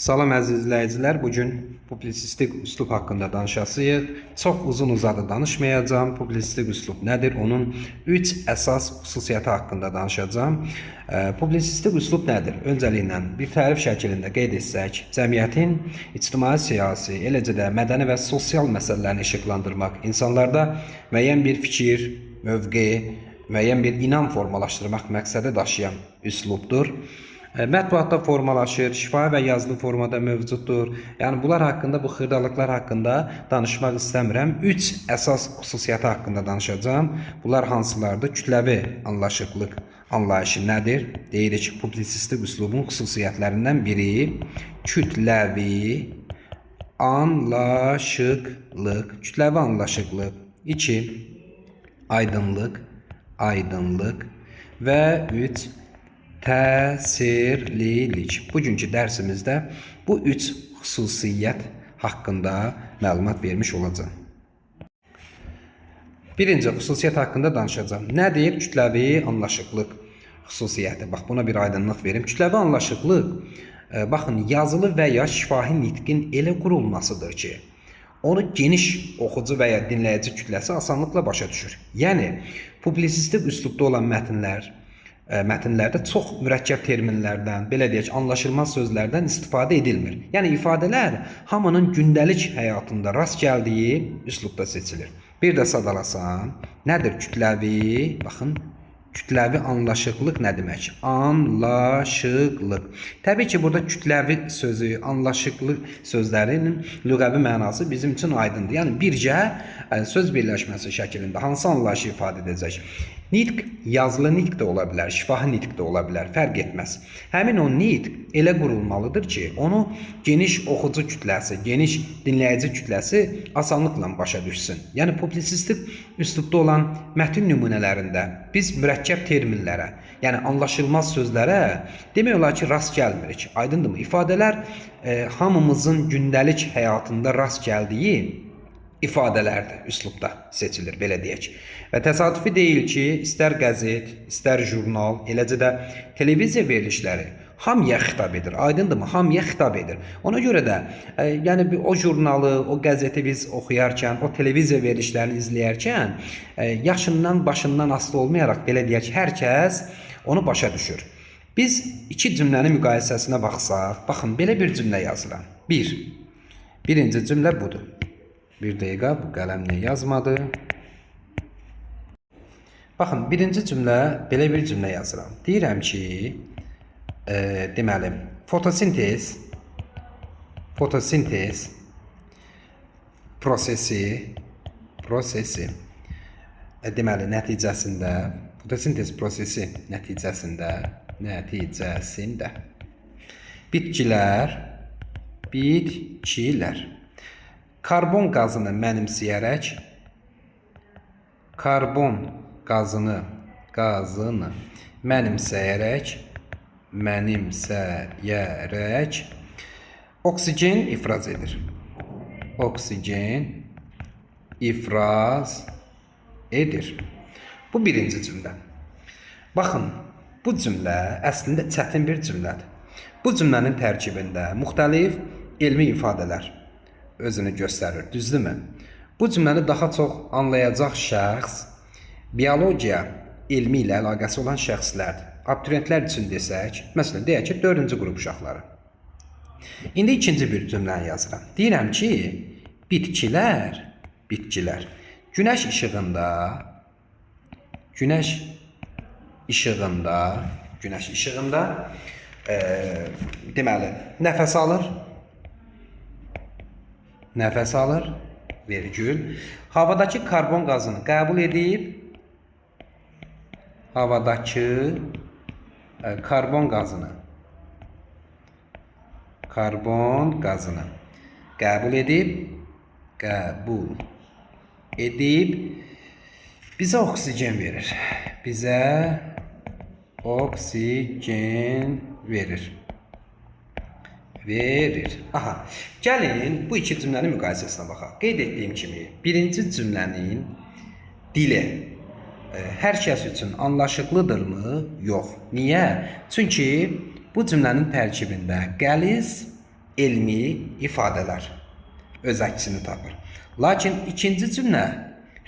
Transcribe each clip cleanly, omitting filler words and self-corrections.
Salam əziz izləyicilər, bu gün publisistik üslub haqqında danışacağıq. Çox uzun-uzadı danışmayacağam. Publisistik üslub nədir? Onun 3 əsas xüsusiyyəti haqqında danışacağam. Publisistik üslub nədir? Öncəliklə bir tərif şəklində qeyd etsək, cəmiyyətin ictimai-siyasi, eləcə də mədəni və sosial məsələlərini işıqlandırmaq, insanlarda müəyyən bir fikir, mövqe, müəyyən bir inam formalaşdırmaq məqsədi daşıyan üslubdur. Mətbuatda formalaşır, şifahi və yazılı formada mövcuddur. Yəni bunlar haqqında, bu xırdalıqlar haqqında danışmaq istəmirəm. 3 əsas xüsusiyyəti haqqında danışacağam. Bunlar hansılardır? Kütləvi anlaşıqlıq anlayışı nədir? Deyirik ki, publisistik üslubun xüsusiyyətlərindən biri kütləvi anlaşıqlıq, kütləvi anlaşıqlıq. 2 aydınlıq, aydınlıq və 3 təsirlilik. Bugünkü dərsimizdə bu üç xüsusiyyət haqqında məlumat vermiş olacağam. Birinci xüsusiyyət haqqında danışacağam. Nədir kütləvi anlaşıqlıq xüsusiyyəti? Bax, buna bir aydınlıq verim. Kütləvi anlaşıqlıq, baxın, yazılı və ya şifahi nitqin elə qurulmasıdır ki, onu geniş oxucu və ya dinləyici kütləsi asanlıqla başa düşür. Yəni, publisistik üslubda olan mətnlərdə çox mürəkkəb terminlərdən, belə deyək, anlaşılmaz sözlərdən istifadə edilmir. Yəni ifadələr hamının gündəlik həyatında rast gəldiyi üslubda seçilir. Bir də sadalasam, nədir kütləvi? Baxın, kütləvi anlaşıqlıq nə demək? Anlaşıqlıq. Təbii ki, burada kütləvi sözü, anlaşıqlıq sözlərinin lüğəvi mənası bizim üçün aydındır. Yəni bircə söz birləşməsi şəklində hansı anlayışı ifadə edəcək? Nitq yazılı nitq də ola bilər, şifahi nitq də ola bilər, fərq etməz. Həmin o nitq elə qurulmalıdır ki, onu geniş oxucu kütləsi, geniş dinləyici kütləsi asanlıqla başa düşsün. Yəni publisistik üslubda olan mətn nümunələrində biz mürəkkəb terminlərə, yəni anlaşılmaz sözlərə demək olar ki, rast gəlmirik. Aydındırmı? İfadələr hamımızın gündəlik həyatında rast gəldiyi ifadələrdir, üslubda seçilir, belə deyək. Və təsadüfi deyil ki, istər qəzet, istər jurnal, eləcə də televiziya verilişləri hamıya xitab edir. Aydındırmı? Hamıya xitab edir. Ona görə də yəni o jurnalı, o qəzeti biz oxuyarkən, o televiziya verilişlərini izləyərkən yaşından, başından asılı olmayaraq belə deyək, hər kəs onu başa düşür. Biz iki cümlənin müqayisəsinə baxsaq, baxın, belə bir cümlə yazıram. 1. Birinci cümlə budur. Bir dəqiqə, bu qələm niyə yazmadı? Baxın, birinci cümlə, belə bir cümlə yazıram. Deyirəm ki, deməli, fotosintez prosesi, deməli, nəticəsində, fotosintez prosesi nəticəsində, bitkilər karbon qazını mənimsəyərək karbon qazını mənimsəyərək oksigen ifraz edir. Oksigen ifraz edir. Bu birinci cümlə. Baxın, bu cümlə əslində çətin bir cümlədir. Bu cümlənin tərkibində müxtəlif elmi ifadələr özünü göstərir, düzdürmü? Bu cümləni daha çox anlayacaq şəxs biologiya elmi ilə əlaqəsi olan şəxslərdir. Abituriyentlər üçün desək, məsələn, deyək ki, 4-cü qrup uşaqları. İndi ikinci bir cümləni yazıram. Deyirəm ki, bitkilər günəş işığında günəş işığında günəş işığında deməli, nəfəs alır. Nəfəs alır, vergül. Havadakı karbon qazını qəbul edib, havadakı karbon qazını qəbul edib bizə oksigen verir. Bizə oksigen verir. Verir. Aha. Gəlin bu iki cümlənin müqayisəsinə baxaq. Qeyd etdiyim kimi, birinci cümlənin dili hər kəs üçün anlaşıqlıdırmı? Yox. Niyə? Çünki bu cümlənin tərkibində qəliz Elmi ifadələr öz əksini tapır. Lakin ikinci cümlə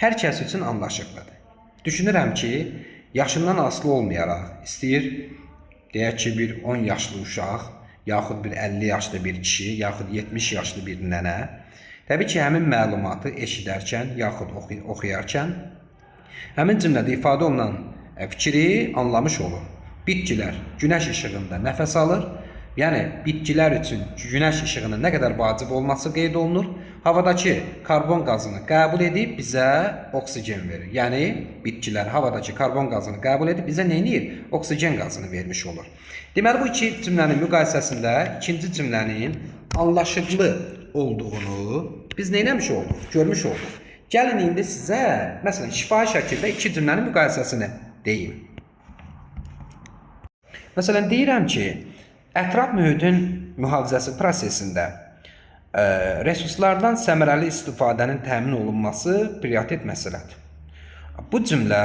hər kəs üçün anlaşıqlıdır. Düşünürəm ki, yaşından asılı olmayaraq istəyir, deyək ki, bir 10 yaşlı uşaq, yaxud bir 50 yaşlı bir kişi, yaxud 70 yaşlı bir nənə, təbii ki, həmin məlumatı eşidərkən, yaxud oxuyarkən həmin cümlədə ifadə olunan fikri anlamış olur. Bitkilər günəş işığında nəfəs alır. Yəni bitkilər üçün günəş işığının nə qədər vacib olması qeyd olunur. Havadakı karbon qazını qəbul edib bizə oksigen verir. Yəni bitkilər havadakı karbon qazını qəbul edib bizə nə edir? Oksigen qazını vermiş olur. Deməli bu iki cümlənin müqayisəsində ikinci cümlənin anlaşıqlı olduğunu biz nə etmiş olduq? Görmüş olduq. Gəlin indi sizə məsələn şifahi şəkildə iki cümlənin müqayisəsini deyim. Məsələn deyirəm ki, ətraf mühitin mühafizəsi prosesində resurslardan səmərəli istifadənin təmin olunması prioritet məsələdir. Bu cümlə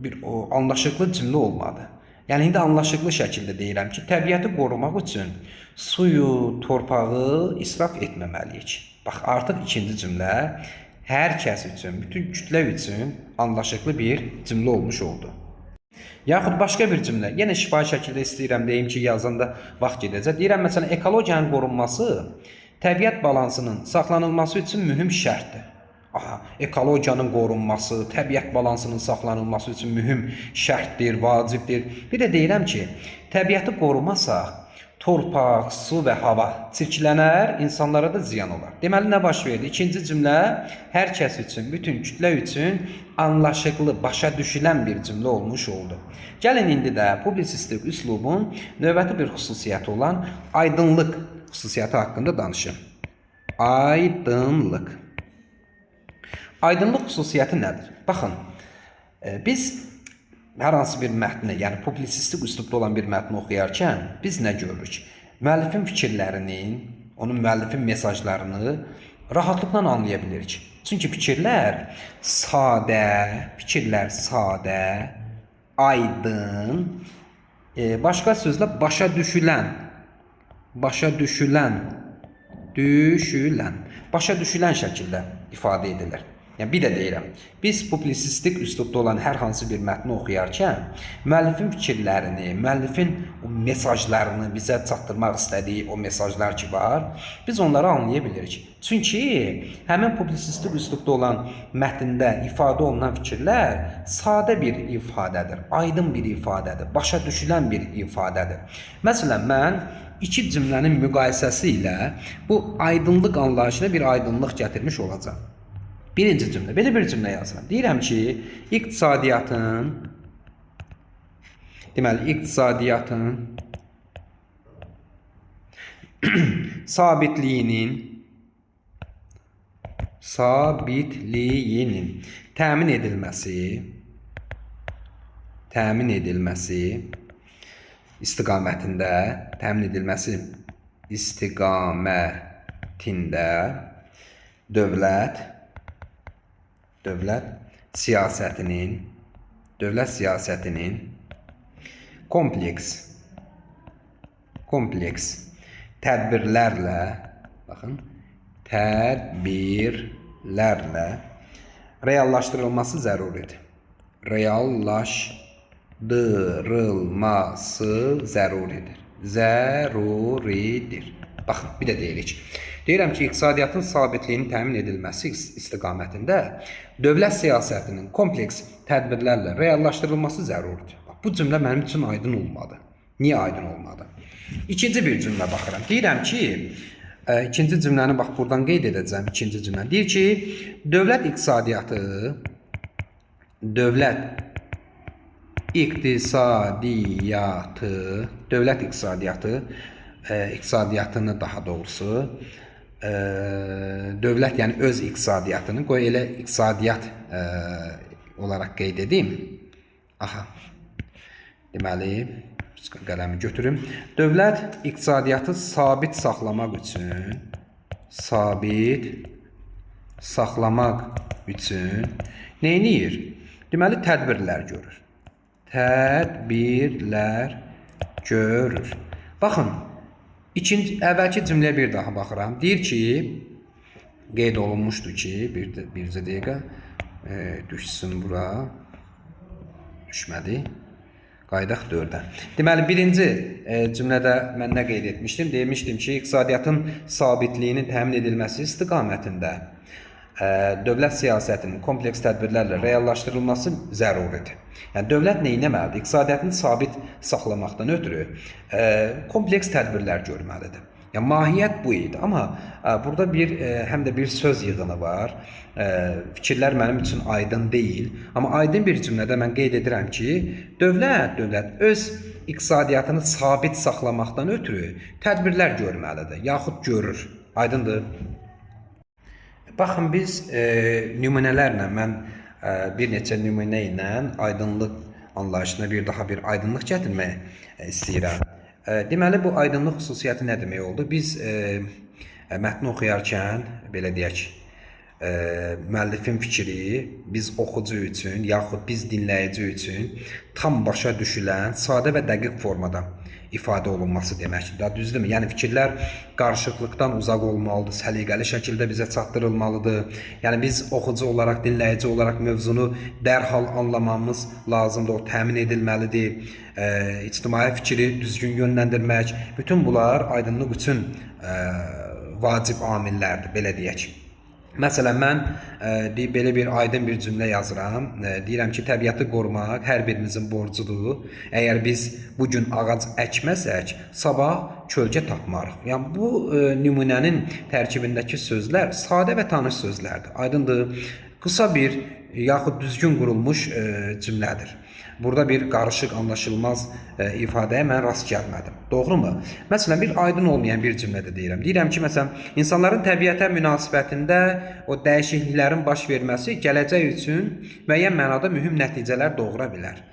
bir o anlaşıqlı cümlə olmadı. Yəni indi anlaşıqlı şəkildə deyirəm ki, təbiəti qorumaq üçün suyu, torpağı israf etməməliyik. Bax, artıq ikinci cümlə hər kəs üçün, bütün kütlə üçün anlaşıqlı bir cümlə olmuş oldu. Yaxud başqa bir cümlə, yenə şifahi şəkildə istəyirəm deyim ki, yazanda vaxt gedəcək. Deyirəm, məsələn, ekologiyanın qorunması təbiət balansının saxlanılması üçün mühüm şərtdir. Aha, ekologiyanın qorunması, təbiət balansının saxlanılması üçün mühüm şərtdir, vacibdir. Bir də deyirəm ki, təbiəti qorumasaq, torpaq, su və hava çirklənər, insanlara da ziyan olar. Deməli, nə baş verdi? İkinci cümlə hər kəs üçün, bütün kütlə üçün anlaşıqlı, başa düşülən bir cümlə olmuş oldu. Gəlin indi də publisistik üslubun növbəti bir xüsusiyyəti olan aydınlıq xüsusiyyəti haqqında danışım. Aydınlıq. Aydınlıq xüsusiyyəti nədir? Baxın, biz hər hansı bir mətni, yəni publisistik üslubda olan bir mətni oxuyarkən biz nə görürük? Müəllifin fikirlərinin, onun müəllifin mesajlarını rahatlıqla anlaya bilirik. Çünki fikirlər sadə, aydın, başqa sözlə başa düşülən, şəkildə ifadə edilir. Yəni bir də deyirəm, biz publisistik üslubda olan hər hansı bir mətni oxuyarkən müəllifin fikirlərini, müəllifin o mesajlarını, bizə çatdırmaq istədiyi o mesajlar ki var, biz onları anlaya bilirik. Çünki həmin publisistik üslubda olan mətndə ifadə olunan fikirlər sadə bir ifadədir, aydın bir ifadədir, başa düşülən bir ifadədir. Məsələn, mən iki cümlənin müqayisəsi ilə bu aydınlıq anlayışına bir aydınlıq gətirmiş olacağam. Birinci cümlə, belə bir cümlə yazıram. Deyirəm ki, iqtisadiyyatın sabitliyinin təmin edilməsi istiqamətində dövlət siyasətinin kompleks tədbirlərlə, baxın, tədbirlərlə reallaşdırılması zəruridir. Reallaşdırılması zəruridir. Zəruridir. Baxın, bir də deyirik. Deyirəm ki, iqtisadiyyatın sabitliyinin təmin edilməsi istiqamətində dövlət siyasətinin kompleks tədbirlərlə reallaşdırılması zəruridir. Bax, bu cümlə mənim üçün aydın olmadı. Niyə aydın olmadı? İkinci bir cümlə baxıram. Deyirəm ki, ikinci cümləni bax buradan qeyd edəcəm. İkinci cümlə deyir ki, dövlət iqtisadiyyatı, iqtisadiyyatını daha doğrusu, dövlət, yəni öz iqtisadiyyatını, qoy elə iqtisadiyyat olaraq qeyd edim. Aha, deməli, qələmi götürüm. Dövlət iqtisadiyyatı sabit saxlamaq üçün nə edir? Deməli, tədbirlər görür. Tədbirlər görür. Baxın, İkinci, əvvəlki cümləyə bir daha baxıram. Deyir ki, qeyd olunmuşdu ki, bircə dəqiqə düşsün bura. Düşmədi. Qayıdaq 4-ə. Deməli, birinci cümlədə mən nə qeyd etmişdim? Demişdim ki, iqtisadiyyatın sabitliyinin təmin edilməsi istiqamətində dövlət siyasətinin kompleks tədbirlərlə reallaşdırılması zəruridir. Yəni dövlət nə etməlidir? İqtisadiyyatını sabit saxlamaqdan ötürü kompleks tədbirlər görməlidir. Yəni mahiyyət bu idi. Amma burada bir həm də bir söz yığını var. Fikirlər mənim üçün aydın deyil. Amma aydın bir cümlədə mən qeyd edirəm ki, dövlət öz iqtisadiyyatını sabit saxlamaqdan ötürü tədbirlər görməlidir, yaxud görür. Aydındır? Baxın biz nümunələrlə mən bir neçə nümunə ilə aydınlıq anlayışına bir daha bir aydınlıq gətirmək istəyirəm. Deməli bu aydınlıq xüsusiyyəti nə demək oldu? Biz mətni oxuyarkən belə deyək, müəllifin fikri biz oxucu üçün yaxud biz dinləyici üçün tam başa düşülən sadə və dəqiq formada ifadə olunması deməkdir. Da düzdürmü? Yəni fikirlər qarışıqlıqdan uzaq olmalıdır, səliqəli şəkildə bizə çatdırılmalıdır. Yəni biz oxucu olaraq, dinləyici olaraq mövzunu dərhal anlamamız lazımdır, o təmin edilməlidir. İctimai fikri düzgün yönləndirmək, bütün bunlar aydınlıq üçün vacib amillərdir, belə deyək. Məsələn, mən belə bir aydın bir cümlə yazıram. Deyirəm ki, təbiəti qorumaq hər birimizin borcudur. Əgər biz bu gün ağac əkməsək, sabah kölgə tapmarıq. Yəni bu nümunənin tərkibindəki sözlər sadə və tanış sözlərdir. Aydındır? Qısa bir yaxud düzgün qurulmuş cümlədir. Burada bir qarışıq, anlaşılmaz ifadəyə mən rast gəlmədim. Doğrumu? Məsələn, bir aydın olmayan bir cümlədə deyirəm. Deyirəm ki, məsələn, insanların təbiətə münasibətində o dəyişikliklərin baş verməsi gələcək üçün müəyyən mənada mühüm nəticələr doğura bilər.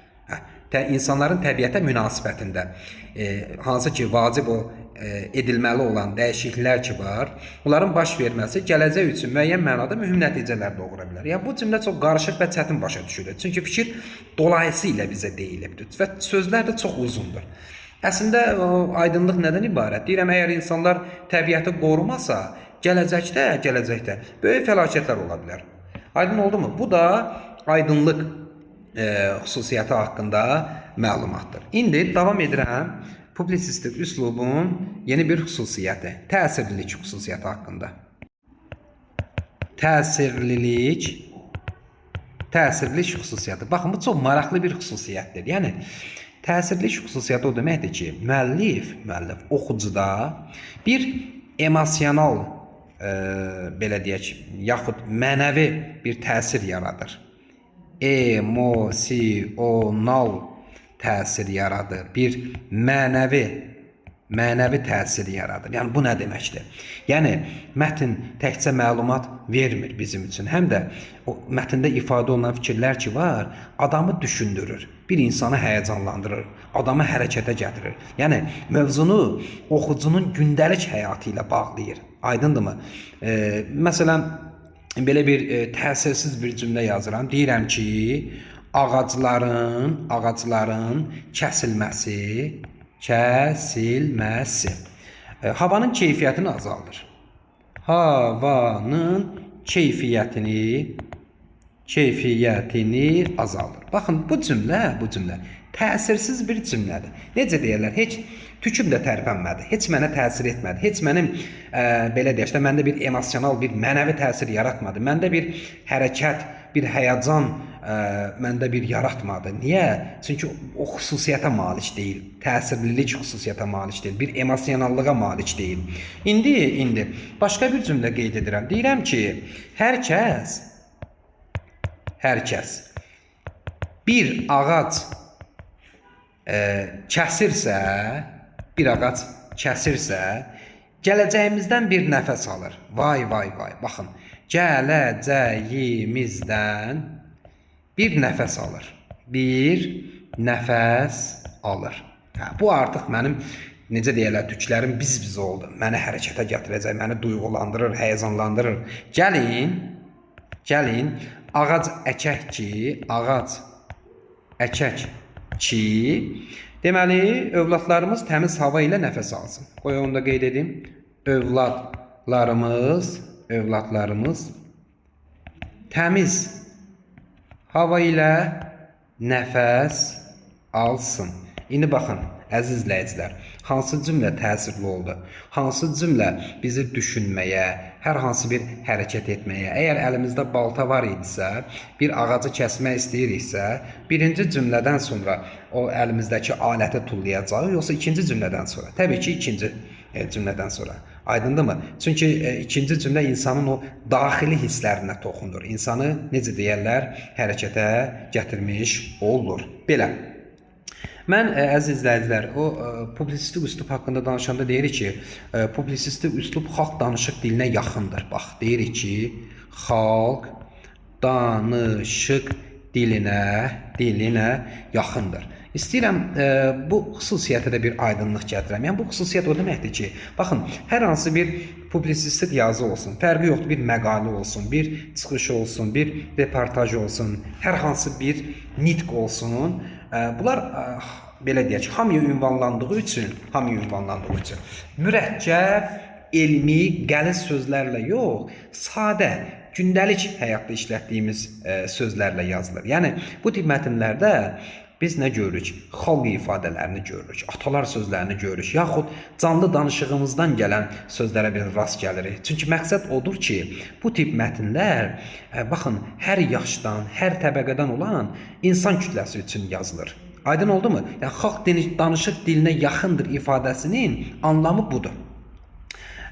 İnsanların təbiətə münasibətində hansı ki vacib o edilməli olan dəyişikliklər ki var, onların baş verməsi gələcək üçün müəyyən mənada mühüm nəticələr doğura bilər. Yəni bu cümlə çox qarışıq və çətin başa düşülür. Çünki fikir dolayısı ilə bizə deyilibdir və sözlər də çox uzundur. Əslində o aydınlıq nədən ibarət? Deyirəm, əgər insanlar təbiəti qorumasa, gələcəkdə böyük fəlakətlər ola bilər. Aydın oldu mu? Bu da aydınlıq xüsusiyyəti haqqında məlumatdır. İndi davam edirəm publisistik üslubun yeni bir xüsusiyyəti, təsirlilik xüsusiyyəti haqqında. Təsirlilik xüsusiyyəti. Baxın, bu çox maraqlı bir xüsusiyyətdir. Yəni təsirlilik xüsusiyyəti o deməkdir ki, müəllif oxucuda bir emosional belə deyək, yaxud mənəvi bir təsir yaradır. Emosional təsir yaradır. Bir mənəvi təsir yaradır. Yəni bu nə deməkdir? Yəni mətn təkcə məlumat vermir bizim üçün. Həm də o mətndə ifadə olunan fikirlər ki var, adamı düşündürür, bir insanı həyəcanlandırır, adamı hərəkətə gətirir. Yəni mövzunu oxucunun gündəlik həyatı ilə bağlayır. Aydındırmı? Məsələn, belə bir təsirsiz bir cümlə yazıram. Deyirəm ki, ağacların kəsilməsi havanın keyfiyyətini azaldır. Havanın keyfiyyətini azaldır. Baxın, bu cümlə təsirsiz bir cümlədir. Necə deyirlər? Heç tüküm də tərpənmədi, heç mənə təsir etmədi, heç mənim belə deyək də, məndə bir emosional, bir mənəvi təsir yaratmadı. Məndə bir hərəkət, bir həyəcan məndə bir yaratmadı. Niyə? Çünki o xüsusiyyətə malik deyil. Təsirlilik xüsusiyyətə malik deyil. Bir emosionallığa malik deyil. İndi başqa bir cümlə qeyd edirəm. Deyirəm ki, hər kəs bir ağac kəsirsə, gələcəyimizdən bir nəfəs alır. Vay, vay, vay. Baxın, gələcəyimizdən bir nəfəs alır. Bir nəfəs alır. Hə, bu artıq mənim, necə deyirlər, tüklərim biz-biz oldu. Məni hərəkətə gətirəcək, məni duyğulandırır, həyəcanlandırır. Gəlin, ağac əkək ki, Deməli, övladlarımız təmiz hava ilə nəfəs alsın. Qoy onu da qeyd edim. Övladlarımız təmiz hava ilə nəfəs alsın. İndi baxın, əziz izləyicilər, hansı cümlə təsirli oldu? Hansı cümlə bizi düşünməyə, hər hansı bir hərəkət etməyə, əgər əlimizdə balta var idisə, bir ağacı kəsmək istəyiriksə, birinci cümlədən sonra o əlimizdəki aləti tullayacağıq, yoxsa ikinci cümlədən sonra? Təbii ki, ikinci cümlədən sonra. Aydındırmı? Çünki ikinci cümlə insanın o daxili hisslərinə toxunur. İnsanı, necə deyərlər, hərəkətə gətirmiş olur. Belə. Mən əziz izləyicilər, o publisistik üslub haqqında danışanda deyirik ki, publisistik üslub xalq danışıq dilinə yaxındır. Bax, deyirik ki, xalq danışıq dilinə yaxındır. İstəyirəm bu xüsusiyyətə də bir aydınlıq gətirəm. Yəni bu xüsusiyyət o deməkdir ki, baxın, hər hansı bir publisistik yazı olsun, fərqi yoxdur, bir məqalə olsun, bir çıxış olsun, bir reportaj olsun, hər hansı bir nitq olsun, bunlar belə deyək, hamıya ünvanlandığı üçün, mürəkkəb, elmi, qəliz sözlərlə yox, sadə, gündəlik həyatda işlətdiyimiz sözlərlə yazılır. Yəni bu tip mətnlərdə biz nə görürük? Xalq ifadələrini görürük, atalar sözlərini görürük, yaxud canlı danışığımızdan gələn sözlərə bir rast gəlirik. Çünki məqsəd odur ki, bu tip mətnlər, baxın, hər yaşdan, hər təbəqədən olan insan kütləsi üçün yazılır. Aydın oldu mu? Yəni xalq danışıq dilinə yaxındır ifadəsinin anlamı budur.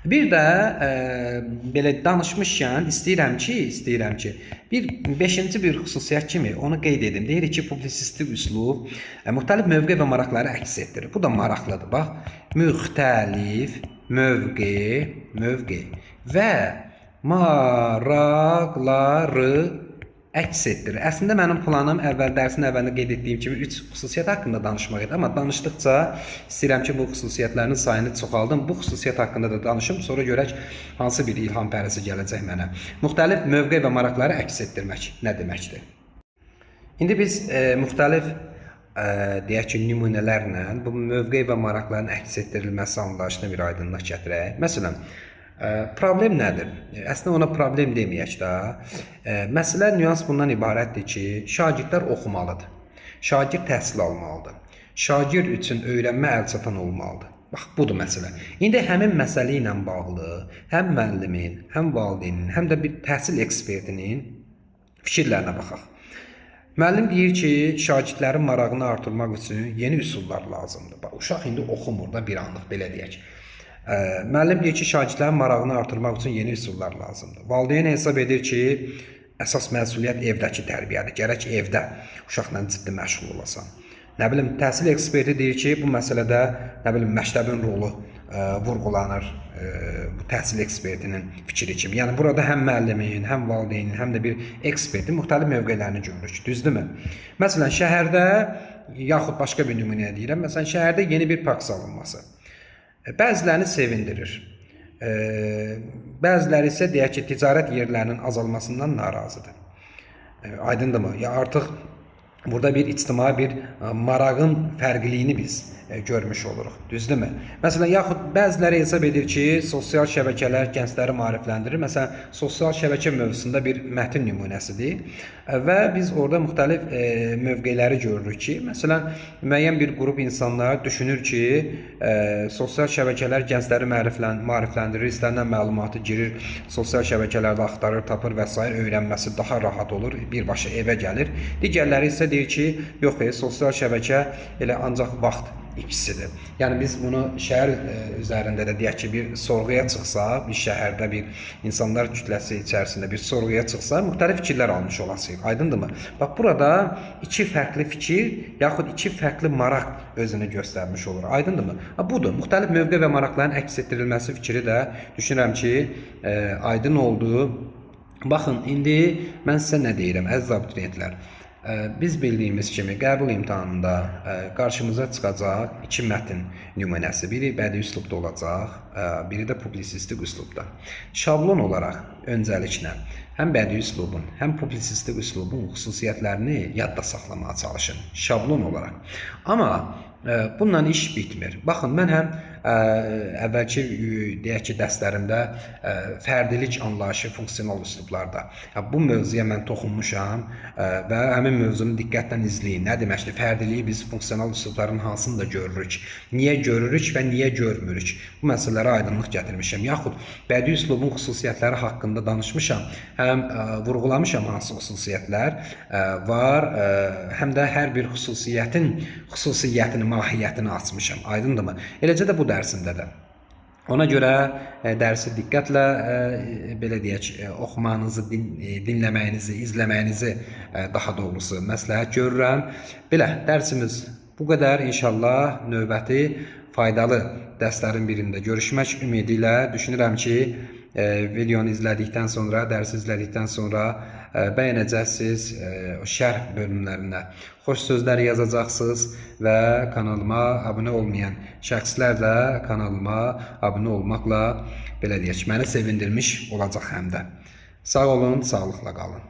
Bir də belə danışmışkən istəyirəm ki, bir beşinci bir xüsusiyyət kimi onu qeyd edim. Deyirik ki, publisistik üslub müxtəlif mövqe və maraqları əks etdirir. Bu da maraqlıdır. Bax, müxtəlif mövqe və maraqları əks etdirir. Əslində mənim planım əvvəl dərsin əvvəlində qeyd etdiyim kimi 3 xüsusiyyət haqqında danışmaq idi, amma danışdıqca istəyirəm ki, bu xüsusiyyətlərin sayını çoxaldım. Bu xüsusiyyət haqqında da danışım, sonra görək hansı bir ilham pərisi gələcək mənə. Müxtəlif mövqe və maraqları əks etdirmək nə deməkdir? İndi biz müxtəlif deyək ki, nümunələrlə bu mövqe və maraqların əks etdirilməsi anlayışına bir aydınlıq gətirək. Məsələn, problem nədir? Əslində ona problem deməyək də. Məsələ, nüans bundan ibarətdir ki, şagirdlər oxumalıdır. Şagird təhsil almalıdır. Şagird üçün öyrənmə əlçatan olmalıdır. Bax, budur məsələ. İndi həmin məsələ ilə bağlı həm müəllimin, həm valideynin, həm də bir təhsil ekspertinin fikirlərinə baxaq. Müəllim deyir ki, şagirdlərin marağını artırmaq üçün yeni üsullar lazımdır. Bax, uşaq indi oxumur da bir anlıq, belə deyək. Müəllim deyir ki, şagirdlərin marağını artırmaq üçün yeni üsullar lazımdır. Valideyn hesab edir ki, əsas məsuliyyət evdəki tərbiyədir. Gərək evdə uşaqla ciddi məşğul olasan. Nə bilim, təhsil eksperti deyir ki, bu məsələdə nə bilim, məktəbin rolu vurğulanır bu təhsil ekspertinin fikri kimi. Yəni burada həm müəllimin, həm valideynin, həm də bir ekspertin müxtəlif mövqelərini görürük. Düzdürmü? Məsələn, şəhərdə yaxud başqa bir nümunə deyirəm. Məsələn, şəhərdə yeni bir park salınması. Bəzilərini sevindirir. Bəziləri isə deyək ki, ticarət yerlərinin azalmasından narazıdır. Aydındırmı? Ya artıq burada bir ictimai bir marağın fərqliliyini biz görmüş oluruq. Düzdürmü? Məsələn, yaxud bəziləri hesab edir ki, sosial şəbəkələr gəncləri maarifləndirir. Məsələn, sosial şəbəkə mövzusunda bir mətn nümunəsidir və biz orada müxtəlif mövqeləri görürük ki, məsələn, müəyyən bir qrup insanlar düşünür ki, sosial şəbəkələr gəncləri maarifləndirir, istənilən məlumatı girir, sosial şəbəkələrdə axtarır, tapır və sair, öyrənməsi daha rahat olur, birbaşa evə gəlir. Digərləri isə deyir ki, yox, sosial şəbəkə elə ancaq vaxt ikisidir. Yəni biz bunu şəhər üzərində də deyək ki, bir sorğuya çıxsa, bir şəhərdə bir insanlar kütləsi içərisində bir sorğuya çıxsa, müxtəlif fikirlər almış olasıyıq. Aydındırmı? Bax, burada iki fərqli fikir yaxud iki fərqli maraq özünü göstərmiş olur. Aydındırmı? Ha, budur. Müxtəlif mövqe və maraqların əks etdirilməsi fikri də düşünürəm ki, aydın oldu. Baxın, indi mən sizə nə deyirəm, əziz abituriyentlər? Biz bildiyimiz kimi qəbul imtahanında qarşımıza çıxacaq iki mətn nümunəsi. Biri bədii üslubda olacaq, biri də publisistik üslubda. Şablon olaraq öncəliklə həm bədii üslubun, həm publisistik üslubun xüsusiyyətlərini yadda saxlamağa çalışın. Şablon olaraq. Amma Bununla iş bitmir. Baxın, mən həm əvvəlki deyək ki, dərslərimdə fərdilik anlayışı funksional üslublarda. Bu mövzuya mən toxunmuşam və həmin mövzunu diqqətlə izləyin. Nə deməkdir? Fərdiliyi biz funksional üslubların hansında görürük? Niyə görürük və niyə görmürük? Bu məsələlərə aydınlıq gətirmişəm. Yaxud bədii üslubun xüsusiyyətləri haqqında danışmışam. Həm vurğulamışam hansı xüsusiyyətlər var, həm də hər bir xüsusiyyətin xüsusiyyətini, mahiyyətini açmışam. Aydındırmı? Eləcə də bu dərsimdə də. Ona görə dərsi diqqətlə belə deyək, oxumağınızı, dinləməyinizi, izləməyinizi daha doğrusu məsləhət görürəm. Belə dərsimiz bu qədər. İnşallah növbəti faydalı dərslərin birində görüşmək ümidi ilə düşünürəm ki, videonu izlədikdən sonra, dərsi izlədikdən sonra bəyənəcəksiniz, o şərh bölümlərinə xoş sözlər yazacaqsınız və kanalıma abunə olmayan şəxslər də kanalıma abunə olmaqla belə deyək, məni sevindirmiş olacaq həm də. Sağ olun, sağlıqla qalın.